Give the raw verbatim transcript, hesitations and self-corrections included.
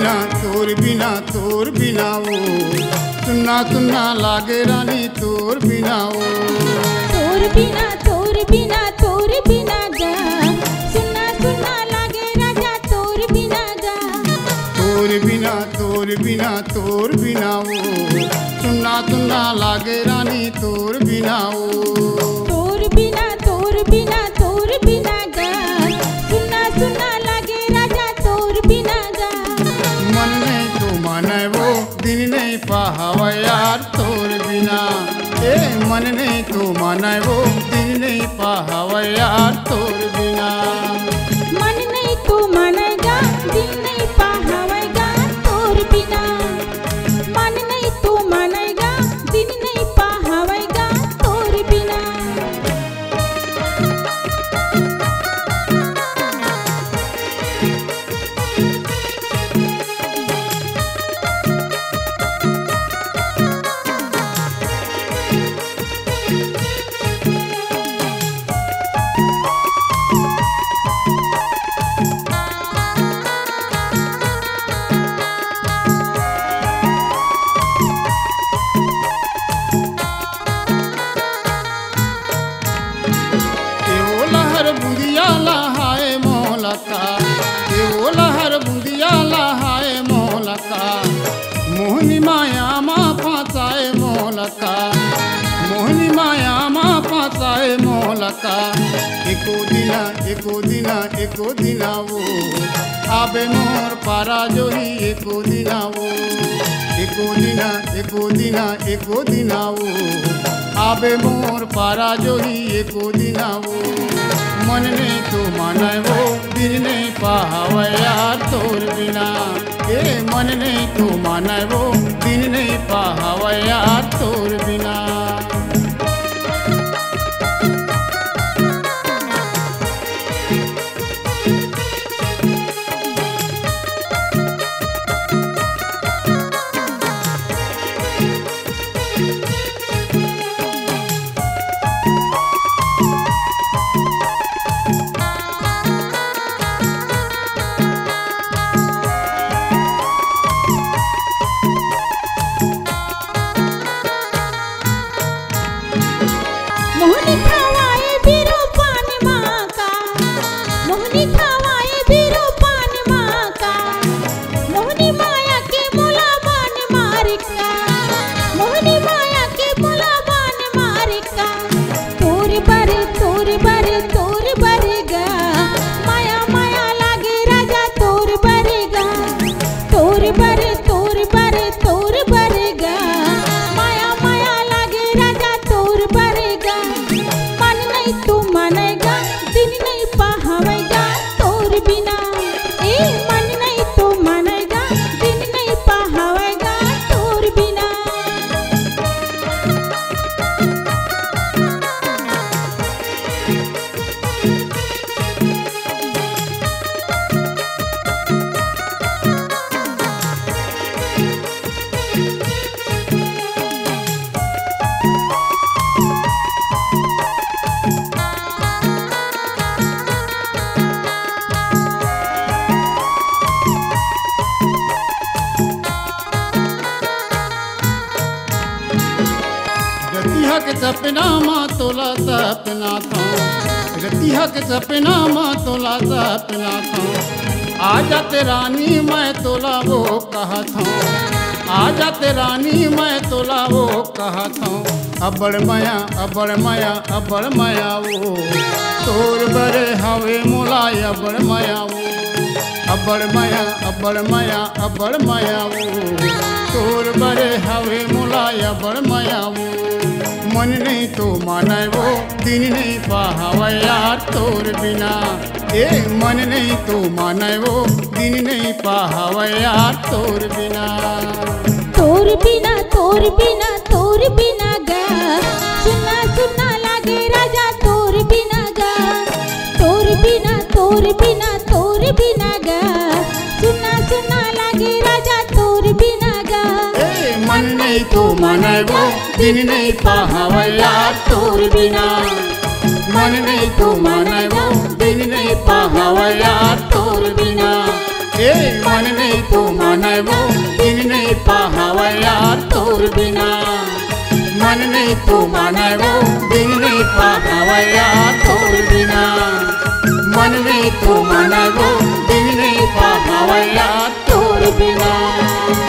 तोर बिना, तोर बिना वो सुन्ना सुन्ना लागे रानी, तोर बिना वो। तोर बिना, तोर बिना, तोर बिना गा, सुन्ना सुन्ना लागे राजा, तोर बिना गा। तोर बिना, तोर बिना, तोर बिना वो सुन्ना सुन्ना लागे रानी, तोर बिना वो। तोर बिना, तोर बिना, तोर बिना गा, सुन्ना सुन्ना लागे राजा, तोर बिना गा। मन नहीं तो माने वो दिन नहीं पाहवय यार, तोर बिना। ए मन नहीं तो माने वो दिन नहीं पाहवय यार, तोर बिना। मन नहीं तो माने गा, दिन नहीं पाहवय गा, तोर बिना। मन नहीं तो माने गा, दिन नहीं पाहवय गा, तोर बिना। ए ओ लहर बुंदिया लहाए मोलका, ए ओ लहर बुंदिया लहाए मोलका, मोहनी माया मा फंसाए मोलका, मोहनी माया मा फंसाए मोलका। एको दिना, एको दिना, एको दिना वो आबे मोर पारा जोही, एको दिना वो। एको दिना, एको दिना, एको दिना वो आबे मोर पारा जोही, एको दिना वो। मन नहीं तो माने वो दिन नहीं पाहवय यार, तोर बिना। ए मन नहीं तो माने वो दिन नहीं पाहवय यार, तोर बिना। मोहनी खवाए बिरूपान माका, मोहनी खवाए बिरूपान माका, मोहनी माया के मोला बान मारिका, मोहनी माया के मोला बान मारिका। तोर बर, तोर बर, तोर बर गा, माया माया लागे राजा तोर बर गा। तोर बर, तोर बर, तोर बर गा, माया माया लागे राजा तोर बर गा। मन नहीं तो माने गा, दिन नहीं पाहवय गा तोर बिना। ए मन नहीं तो माने गा, दिन नहीं पाहवय गा तोर बिना। रतिहा के सपना मा तोला सपना था, रतिहा के सपना मा तोला सपना था। आ जाते रानी मैं तोला वो कहत हूँ, आ जाते रानी मैं तोला वो कहत हूँ। अबड़ मया, अबड़ मया, अबड़ मया वो तोर बरे हवे मोला, अबड़ मया वो। अबड़ मया, अबड़ मया, अबड़ मया वो तोर बरे हवे मोला, अबड़ मया वो। मन नहीं तो माने वो दिन नहीं पाहवय यार तोर बिना। ए मन नहीं तो माने वो दिन नहीं पाहवय यार तोर बिना। तोर बिना, तोर बिना, तोर बिना गा, सुन्ना सुन्ना लागे राजा तोर बिना गा। तोर बिना, तोर बिना, तोर बिना गा, सुन्ना सुन्ना लागे राजा तोर बिना गा। ए मन नहीं तो माने वो दिन नहीं पाहवय यार तोर बिना। मन नहीं तो माने वो दिन नहीं पाहवय यार तोर बिना। ए मन नहीं तो मानबो, दिन नहीं पाहवया तोर बिना। मन नहीं तो मानबो, दिन नहीं पाहवया तोर बिना। मन नहीं तो मानबो, दिन नहीं पाहवया तोर बिना।